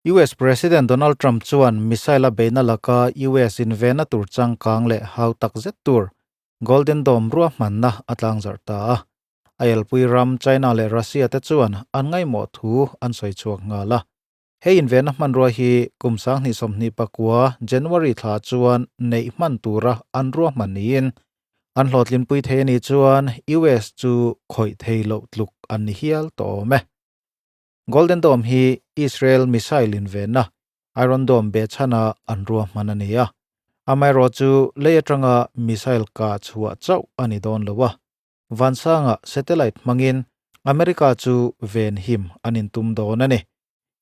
US President Donald Trump chuan missile a beihna laka US invenna tur changkang leh hau tak zet tur Golden Dome ruahmanna a tlangzarh ta a. A elpui ram China leh Russia te chuan an ngaihmawh thu an sawi chhuak nghal a. Hei invenna hmanrua hi kum 2024 January thla chuan neih hman tura an ruahman niin an hlawhtlinpui thei a nih chuan US chu khawih thei loh tluk an ni hial tawh awm e. Golden Dome hi Israel missile invenna Iron Dome behchhana an ruahman a ni a, amaherawhchu lei atanga missile kah chhuah chauh a ni dawn lo a, Vansanga satellite hmangin America chu ven him an intum dawn a ni.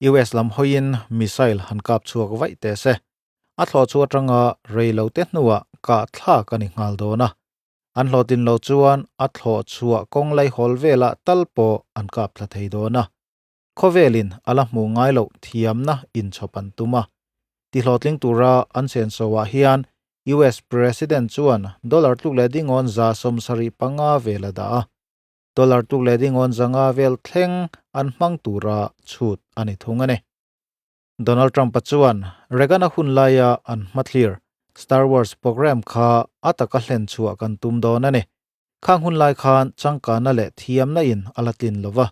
US lam hawiin missile han kap chhuak vaih teh se. A thlawh chu atanga rei lo te hnuah kah thlak a ni nghal dawn a. An hlawhtlin lo chuan a thlawh chhuah kawng laihawl velah tal pawh an kap thla thei dawn a. Khawvelin a la hmuh ngai loh thiamna inchhawp an tum a. Tihlawhtling tura an senso ah hian US President chuan dollar tluk leh dingawn 75 vel a dah a. Dollar tluk leh dingawn 500 vel thleng an hmang tura chhut a ni thung a ni. Donald Trump-a chuan Reagan-a hun laia an hmathlir Star Wars program kha a taka hlen chhuah kan tum dawn a ni. Khang hun lai khan changkana leh thiamna in a la tlin lo va.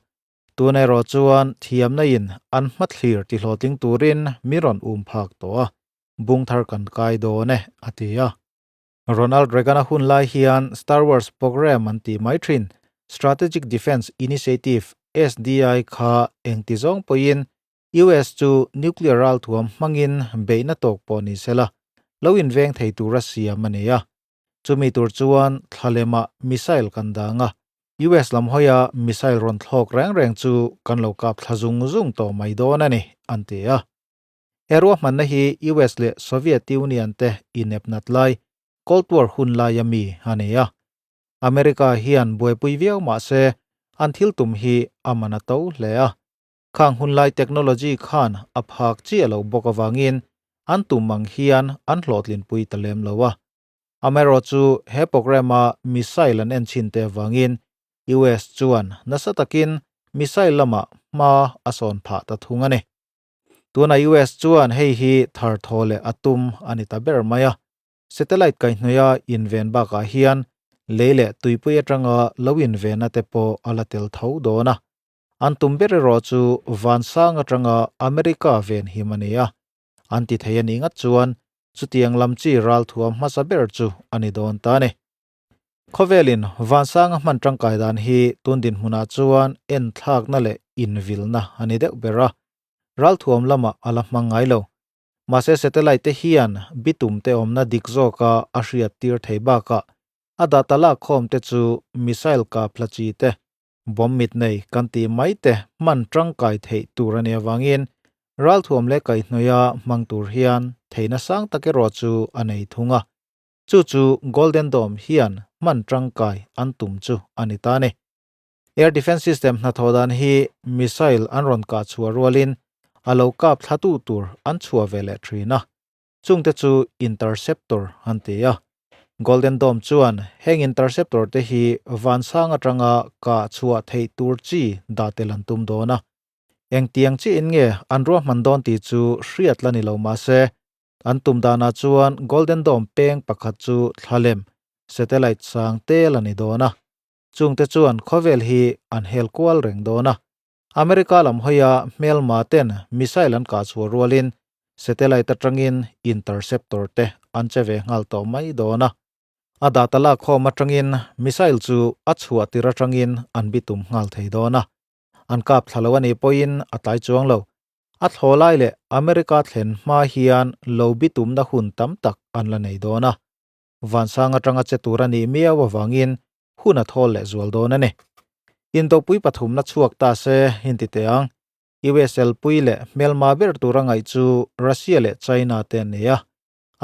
Tun erawh chuan thiamna in an hmathlir tihlawhtling turin mi rawn um phak tawh a, bung thar kan kai dawn e, a ti a. Ronald Reagan-a hun lai hian Star Wars program an tih mai thin Strategic Defense Initiative, SDI, kha engti zawng pawhin US chu nuclear ralthuam hmangin beihna tawk pawh ni sela lo inveng thei tura siam a ni a. Chumi tur chuan thlalema missile kan dang a, US lam hawia missile rawn thlawk reng reng chu kan lo kap thla zung zung tawh mai dawn a ni, an ti a. He ruahmanna hi US leh Soviet Union te inepnat lai, Cold War hun laia mi a ni a. America hian buaipui viau mah se an thil tum hi a man a to hle a. Khang hun lai technology khan a phak chiah lo bawk avangin an tum ang hian an hlawhtlinpui ta lem lo a. Amaherawhchu he program-a missile an en chhin te avangin US chuan nasa takin missile lamah hma a sawn phah ta thung a ni. Tuna US chuan hei hi thar thaw leh a tum a ni ta ber mai a. Satellite kaihhnawia inven bakah hian lei leh tuipui atanga lo invenna te pawh a la tel tho dawn a. An tum ber erawh chu vansang atanga America ven him a ni a, an ti thei a nih ngat chuan chutiang lam chi ralthuam hmasa ber chu a ni dawn ta a ni. Khawvelin vansanga hman tangkai dan hi tun dinhmunah chuan enthlakna leh invilna a ni deuh ber a, ralthuam lamah a la hmang ngai lo. Mahse satellite te hian bitum te awmna dik zawka a hriat tir thei bakah a data lakkhawm te chu missile kap hla chi te, Bomb mit nei kan tih mai te hman tangkai theih tur a nih avangin ralthuam leh kaihhnawia hmang tur hian theihna sang tak erawh chu a nei thung a. Chu chu Golden Dome hian hman tangkai an tum chu a ni ta a ni. Air Defence System hnathawh dan hi missile an rawn kah chhuah rualin a lo kap thlatu tur an chhuah ve leh thin a. Chungte chu interceptor an ti a. Golden Dome chuan heng interceptor te hi vansang atanga kah chhuah theih tur chi dah tel an tum dawn a. Engtiang chiin nge an ruahman dawn tih chu hriat la ni lo mahse an tum danah chuan Golden Dome peng pakhat chu thlalem, satellite, sang tel a ni dawn a. Chungte chuan khawvel hi an hel kual reng dawn a. America lam hawia hmelma ten missile an kah chhuah rualin satellite atangin interceptor te an che ve nghal tawh mai dawn a. A data lakkhawm atangin missile chu a chhuah tir atangin an bitum nghal thei dawn a. An kap thla lo a nih pawhin a tlai chuang lo. A thlaw lai leh America thlen hma hian lo bitumna hun tam tak an la nei dawn a. Vansang atanga che tur a nih miau avangin hun a thawl leh zual dawn a ni. Indopui pathumna chhuak ta se inti teh ang. USL pui leh hmelma ber tura ngaih chu Russia leh China te an ni a.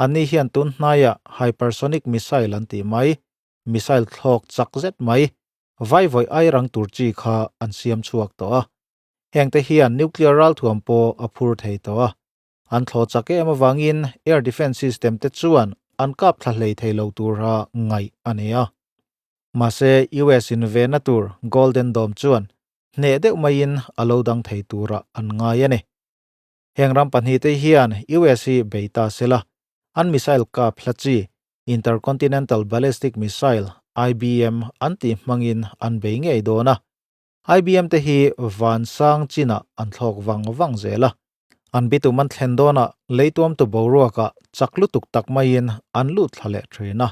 Anni hian tun hnaiah hypersonic missile an tih mai, missile thlawk chak zet mai, vaivawih airang tur chi kha an siam chhuak tawh a. Hengte hian nuclear ralthuam pawh a phur thei tawh a. An thlawh chak em avangin air defence system te chuan an kap thla hlei thei lo tura ngaih a ni a. Mahse US in vehna tur Golden Dome chuan hneh deuh maiin a lo dang thei turah an ngai a ni. Heng ram pahnihte hian US hi bei ta sela, an missile kap hla chi Intercontinental Ballistic Missile, IBM, an tih hmangin an bei ngei dawn a. IBM te hi van sang chinah an thlawk vang vang zel a. An bitum an thlen dawnah leituamtu boruakah chak lutuk tak maiin an lut thla leh thin a.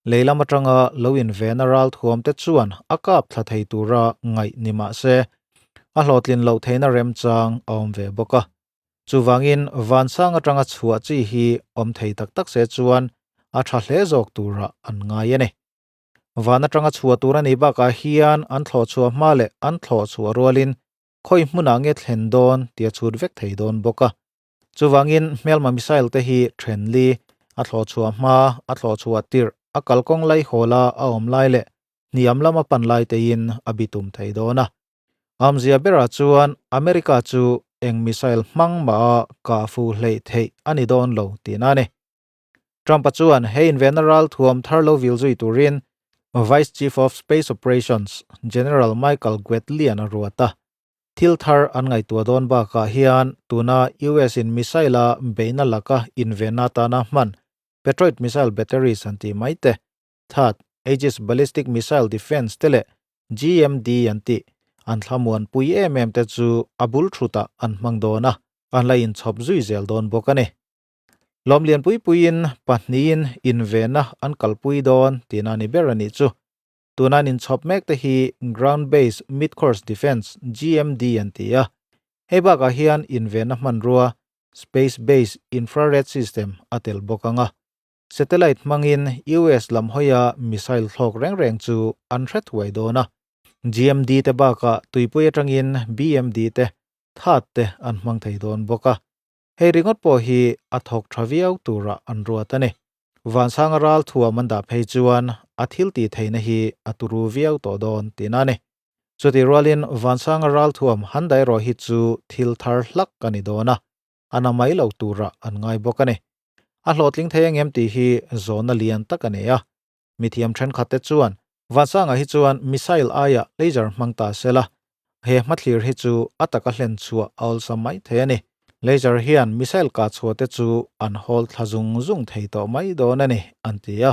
Lei lam atanga lo invena ral thuam te chuan a kap thla thei tura ngaih ni mah se, a hlawhtlin loh theihna remchang a awm ve bawk a. Chuvangin vansang atanga chhuah chi hi awm thei tak tak se chuan a tha hle zawk turah an ngai a ni. Van atanga chhuah tur a nih bakah hian an thlawh chhuah hma leh an thlawh chhuah rualin khawi hmunah nge thlen dawn tih a chhut vek thei dawn bawk a. Chuvangin hmelma missile te hi then li, a thlawh chhuah hma, a thlawh chhuah tirh, a kalkawng lai hawla a awm lai leh hniam lama pan lai tein a bitum thei dawn a. Awmzia berah chuan America chu eng missile hmang mah a kah fu hleih theih a ni dawn lo tihna a ni. Trump-a chuan he invenna ral thuam thar lo vil zui turin Vice Chief of Space Operations General Michael Guetlian a ruat a. Thil thar an ngaihtuah dawn bakah hian tuna US-in missile-a beihna laka invenna atana hman Patriot missile batteries an tih mai te, THAAD, Aegis ballistic missile defence te leh GMD an tih an thlamuanpui em em te chu a bul thutah an hmang dawn a, an la inchhawp zui zel dawn bawk a ni. Lawm lian pui puiin pahnihin invenna an kalpui dawn tihna ni ber a nih chu. Tuna an inchhawp mek te hi Ground Based Mid-Course Defence, GMD, an ti a. Hei bakah hian invenna hmanrua Space Based Infrared System a tel bawk ang a. Satellite hmangin US lam hawia missile thlawk reng reng chu an hre thuai dawn a. GMD te bakah tuipui atangin BMD te, THAAD te an hmang thei dawn bawk a. Hei ringawt pawh hi a thawk tha viau turah an ruat a ni. Vansanga ral thuam an dah phei chuan a thil tih theihna hi a turu viau tawh dawn tihna a ni. Chutih rualin Vansanga ral thuam han dah erawh hi chu thil thar hlak a ni dawn a, a na mai lo turah an ngai bawk a ni. A hlawhtling thei angem tih hi zawhna lian tak a nei a. Mithiam thenkhatte chuan Vansanga hi chuan missile aiah laser hmang ta se la, he hmathlir hi chu a taka hlen chhuah a awlsam mai thei a ni. Laser hian missile kah chhuah te chu an hawl thla zung zung thei tawh mai dawn a ni, an ti a.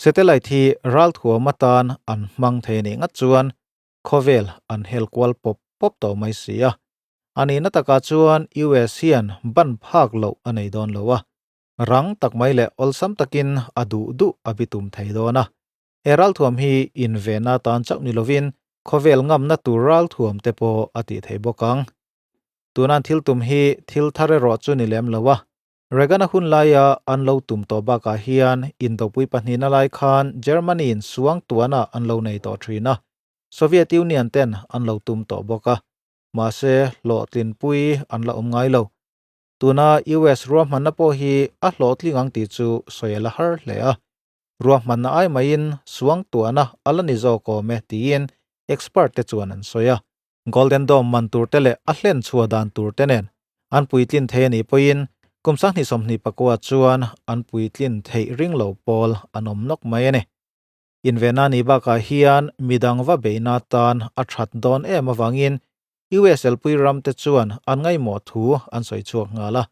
Satellite hi ralthuam atan an hmang thei anih ngat chuan khawvel an hel kual pawp pawp tawh mai si a. A nihna takah chuan US hian ban phak loh a nei dawn lo a, rang tak mai leh awlsam takin a duh duh a bitum thei dawn a. He ralthuam hi invenna atan chauh ni lovin khawvel ngamna tur ralthuam te pawh a tih thei bawk ang. Tunan thil tum hi thil thar erawh chu ni lem lo a, Reagan-a hun laia an lo tum tawh bakah hian Indopui pahnihna lai khan Germany-in suang tuana an lo nei tawh thin a, Soviet Union ten an lo tum tawh bawk a, mahse hlawhtlinpui an la awm ngai lo. Tuna US ruahmanna pawh hi a hlawhtling ang tih chu sawi a la har hle a. Ruahmanna ai maiin suangtuahna a la ni zawk awm e tiin expert te chuan an sawi a. Golden Dome man tur te leh a hlen chhuah dan tur te nen an puitlin thei a nih pawhin kum 2024 chuan an puitlin theih ring lo pawl an awm nawk mai a ni. Invenna nih bakah hian midang va beihna tan a that dawn em avangin US elpui ram te chuan an ngaihmawh thu an sawi chhuak nghal a.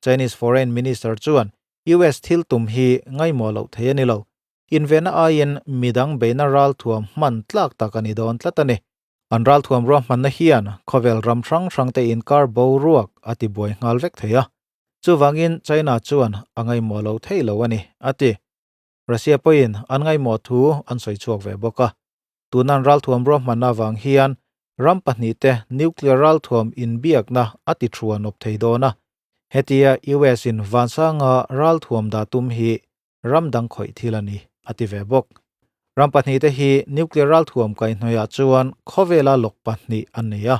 Chinese Foreign Minister chuan US thil tum hi ngaihmawh loh thei a ni lo. Invenna aiin midang beihna ralthuam hman tlak tak a ni dawn tlat a ni. An ralthuam ruahmanna hian khawvel ram hrang hrangte inkar boruak a ti buai nghal vek thei a. Chuvangin China chuan a ngaihmawh loh thei lo a ni, a ti. Russia pawhin an ngaihmawh thu an sawi chhuak ve bawk a. Tunan ralthuam ruahmanna avang hian ram pahnihte nuclear ralthuam inbiakna a ti thuan awp thei dawn a. Hetia US in vansanga ralthuam dah tum hi ram dang khawih thil a ni, a ti ve bawk. Ram pahnihte hi nuclear ralthuam kaihhnawihah chuan khawvela lawk pahnih an nei a.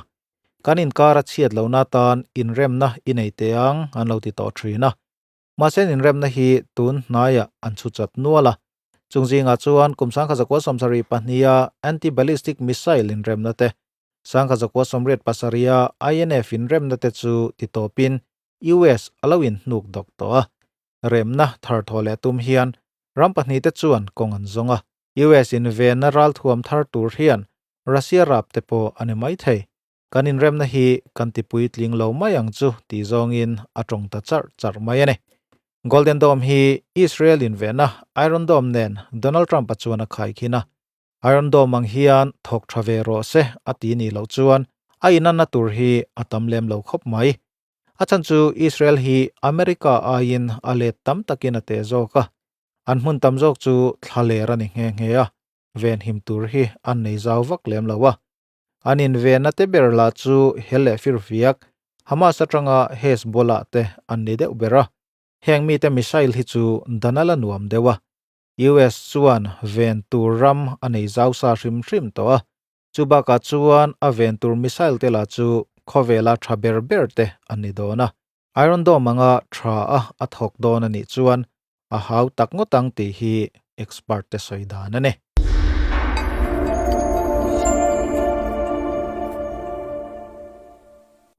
Kan inkar a chhiat lohna atan inremna i nei teh ang an lo ti tawh thin a. Mahse inremna hi tun hnaiah an chhu chat nual a. Chung zingah chuan kum 1972-a anti-ballistic missile inremna te, 1987-a INF inremna te chu ti tawpin US a lo inhnuk dawk tawh a. Remna thar thawh leh tum hian ram pahnihte chuan kawng an zawng a. US invenna ralthuam thar tur hian Russia rap te pawh a ni maithei. Kan inremna hi kan ti puitling lo mai ang chu tih zawngin a tawng ta charh charh mai a ni. Golden Dome hi Israel invenna Iron Dome nen Donald Trump-a chuan a khaikhin a. Iron Dome ang hian thawk tha ve rawh se a ti nih loh chuan a inanna tur hi a tam lem lo khawp mai. A chhan chu Israel hi America aiin a let tam takin a teh zawk a, an hmun tam zawk chu thla ler a ni nghe nghe a, venhim tur hi an nei zau vak lem lo a. An invenna te ber lah chu hel leh firfiak, Hamas atanga Hezbollah te an ni deuh ber a, heng mite missile hi chu dan a la nuam deuh a, US chuan ven tur ram a nei zau sa hrim hrim tawh a, chu bakah chuan a ven tur missile te lah chu khawvela tha ber ber te an ni dawn a. Iron Dome anga tha a a thawk dawn a nih chuan a hau tak ngawt ang tih hi expert te sawi dan a ni.